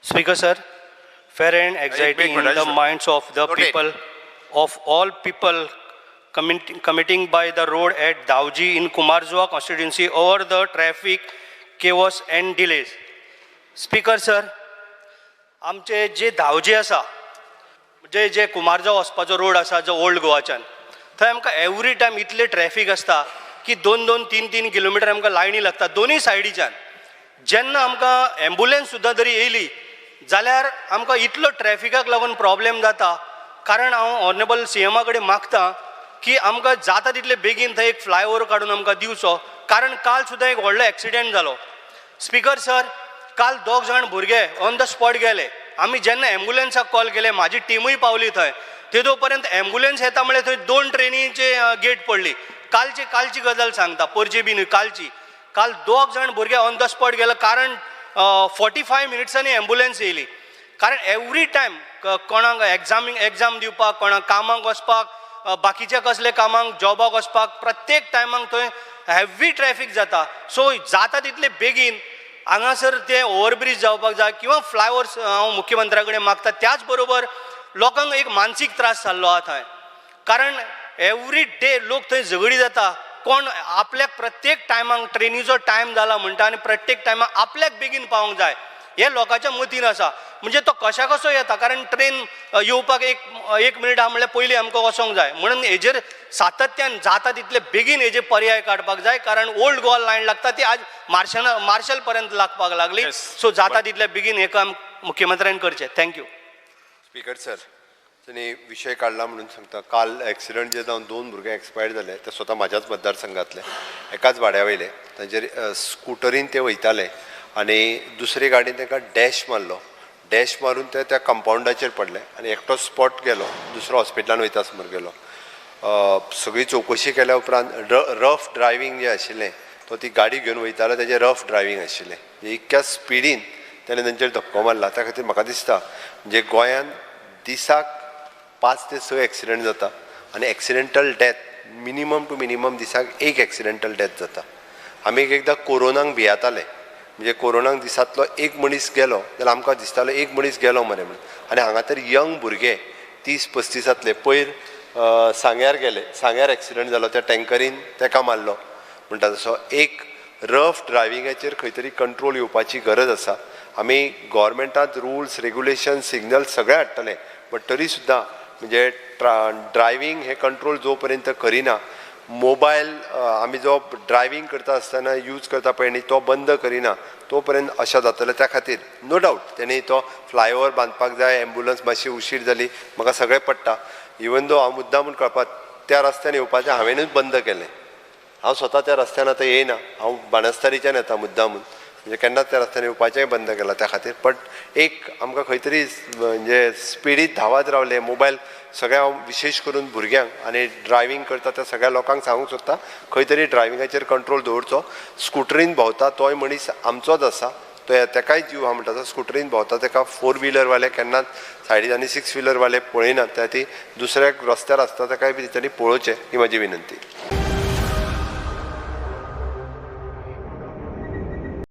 Speaker sir, fear and anxiety एक in minute, the minds of the Noted. People of all people committing by the road at Dauji in Kumarjua constituency over the traffic chaos and delays. Speaker sir, आमचे जे धावजे आसा, जे जे कुमारजुवा वचपाचो road आसा जो old गोवाच्यान, थंय आमकां every time इतले traffic आसता की दोन दोन तीन तीन किलोमिटर आमकां लायनी लागता दोनूय सायडीच्यान. जेन्ना आमकां एम्बुलन्स सुद्दां जरी येयली जाल्यार आमकां इतलो ट्रॅफिकाक लागून प्रॉब्लेम जाता. कारण हांव ऑनरेबल सी एमा कडेन मागता की आमकां जाता तितले बेगीन थंय एक फ्लायओवर काडून आमकां दिवचो, कारण काल सुद्दां एक व्हडलो एक्सिडंट जालो. स्पिकर सर, काल दोग जाण भुरगे ऑन the spot गेले. आमी जेन्ना एम्बुलन्साक कॉल केले, म्हाजी टिमूय पावली थंय, तेदो पर्यंत एम्बुलन्स येता म्हळ्यार थंय दोन ट्रेनीचे गेट पडली. कालची कालची गजाल सांगता, परची बी न्हय, कालची. काल दोग जाण भुरगे ऑन the spot गेले, कारण 45 मिनिट्सांनी एम्बुलन्स येयली. कारण एवरी टायम कोणाक एग्जामींक एग्जाम दिवपाक, कोणाक कामाक वचपाक, बाकीच्या कसले कामांक, जॉबाक वचपाक, प्रत्येक टायमाक थंय हेवी ट्रॅफीक जाता. सो जाता तितले बेगीन हांगासर ते ओवरब्रीज जावपाक जाय किंवा फ्लायओवर, हांव मुख्यमंत्र्या कडेन मागता. त्याच बरोबर लोकांक एक मानसीक त्रास जाल्लो आहा थंय, कारण एवरी डे लोक थंय झगडी जाता. कोण आपल्याक प्रत्येक टायमाक ट्रेनीचो टायम जाला म्हणटा आनी प्रत्येक टायमाक आपल्याक बेगीन पावोंक जाय हें लोकांच्या मतीन आसा. म्हणजे तो कशा कसो येता, कारण ट्रेन येवपाक एक एक मिनीट आहा म्हणल्यार पयलीं आमकां वचोंक जाय. म्हणून हेजेर सातत्यान जाता तितले बेगीन हेजेर पर्याय काडपाक जाय, कारण ओल्ड गोवा लायन लागता ती आज मार्शल मार्शल पर्यंत लागपाक लागली. सो जाता तितले बेगीन हें काम मुख्यमंत्र्यान करचें. Thank you. Speaker sir, तेणी विशय काडला म्हणून सांगता. काल एक्सिडंट जे जावन दोन भुरगे एक्सपायर्ड जाले, ते स्वता म्हाज्याच मतदारसंघातले, एकाच वाड्या वयले. तांचेर स्कुटरीन ते वयताले आनी दुसरे गाडयेन तांकां डॅश मारलो. डॅश मारून ते त्या कंपावंडाचेर पडले आनी एकटो स्पॉट गेलो, दुसरो हॉस्पिटलान वयता समोर गेलो. सगळी चवकशी केल्या उपरांत रफ ड्रायव्हींग जें आशिल्लें, तो ती गाडी घेवन वयतालो तेजें रफ ड्रायव्हींग आशिल्लें. म्हणजे इतक्या स्पिडीन तेणें तेंचेर धपको मारला. त्या खातीर म्हाका दिसता, म्हणजे गोंयान दिसाक 5 ते 6 एक्सिडंट जाता आनी accidental death minimum to minimum दिसाक एक एक्सिडेंटल डेथ जाता. आमी एक एकदां कोरोनाक भियेताले, म्हणजे कोरोनाक दिसांतलो एक मनीस गेलो जाल्यार आमकां दिसतालो एक मनीस गेलो मरे म्हणून. आनी हांगा तर यंग भुरगे 30-35आंतले पयर सांग्यार गेले, सांग्यार एक्सिडंट जालो, त्या टँकरीन तेका मारलो म्हणटा. तसो एक रफ ड्रायव्हिंगाचेर खंय तरी कंट्रोल येवपाची गरज आसा. आमी गोवोरमेंटांत रुल्स, रेगुलेशन, सिग्नल सगळें हाडटले, बट तरी सुद्दां म्हणजे ड्रायव्हींग हें कंट्रोल जो पर्यंत करिना, मोबायल आमी जो ड्रायव्हींग करता आसतना यूज करता पळय न्ही, तो बंद करिना तो पर्यंत अशें जातलें. त्या खातीर नो डावट तेणी तो फ्लायओवर बांदपाक जाय. एम्बुलन्स मातशी उशीर जाली, म्हाका सगळें पडटा. इवन दो हांव मुद्दाम म्हूण कळपाक त्या रस्त्यान येवपाचें हांवेनूच बंद केलें. हांव स्वता त्या रस्त्यान आतां येयना, हांव बाणस्तारीच्यान येता मुद्दामून. म्हणजे केन्नाच त्या रस्त्यान येवपाचेंय बंद केलां त्या खातीर. बट एक आमकां खंय तरी म्हणजे स्पिडीत धांवत रावले मोबायल सगळ्या, हांव विशेश करून भुरग्यांक आनी ड्रायव्हींग करता त्या सगळ्या लोकांक सांगूंक सोदता, खंय तरी ड्रायव्हिंगाचेर कंट्रोल दवरचो. स्कुटरीन भोंवता तोय मनीस आमचोच आसा, तो तेकाय जीव आहा म्हणटा. स्कुटरीन भोंवता तेका फोर व्हिलरवाले केन्नाच सायडीन आनी सिक्स व्हिलरवाले पळयनात, त्या खातीर दुसऱ्याक रस्त्यार आसता तेकाय बी तेंच्यांनी पळोवचें, ही म्हाजी विनंती.